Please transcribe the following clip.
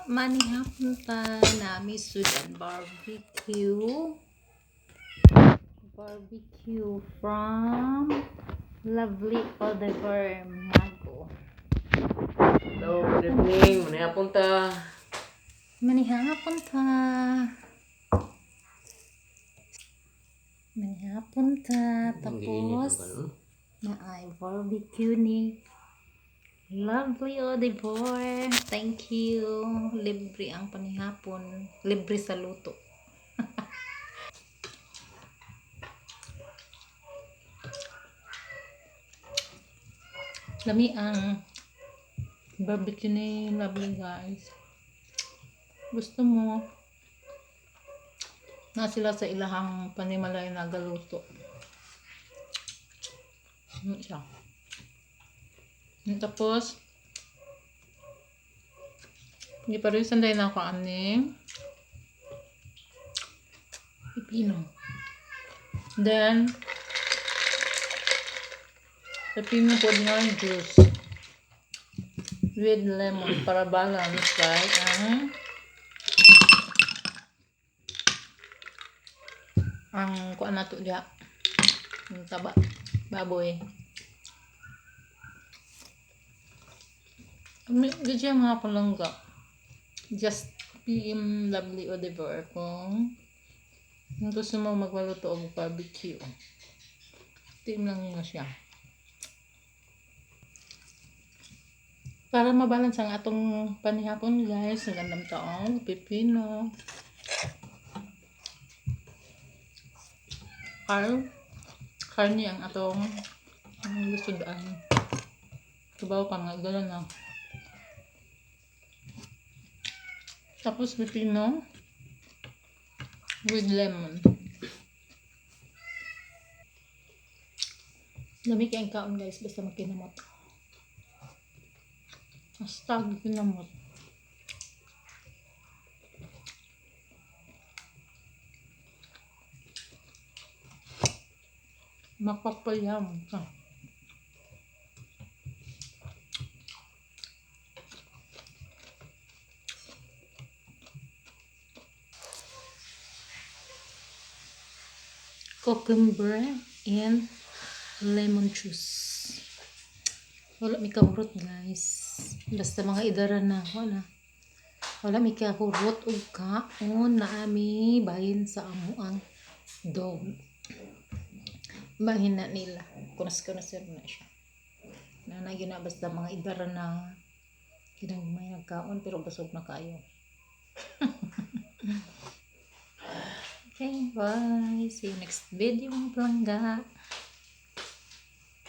Manihapon ta nami Sudan barbecue. Barbecue from Lovely Oliver Mago. Hello, good evening. Manihapon ta. Manihapon ta. Manihapon ta. Tapos, na ay barbecue ni Lovely Oliver. Thank you. Libre ang panihapon. Libre sa luto. Lami ang barbecue ni Lovely, guys. Gusto mo na sila sa ilahang panimalay na galuto. Ano siya? Tapos, hindi pa rin sanday na ako aning pipino. Then, pipino po nga juice with lemon para balance, right? Ang kuan nato diha. Ang taba. Baboy. Di siya mga palangga. Just PM Lovely Oliver kung gusto mo magpaluto og barbecue. Team lang mo siya. Para mabalance ang atong panihapon, guys, ang gandang taong pipino. Karne ang atong ang lusudan. Tubaw ka nga, gano'n na. Tapos pipino with lemon. Lami kay ang kaon, guys, basta makinamot. Basta kinamot. Mapapayam ka. Cucumber and lemon juice. Wala mi kahurot, guys. Basta mga idara na wala. Wala mi kahurot og kaon na ami bahin sa amo ang dog. Bahin na nila. Kunas-kunas na siya. Nanay yun na basta mga idara na kinang may nagkaon pero busog na kayo. Okay, bye. See you next video, mga palangga.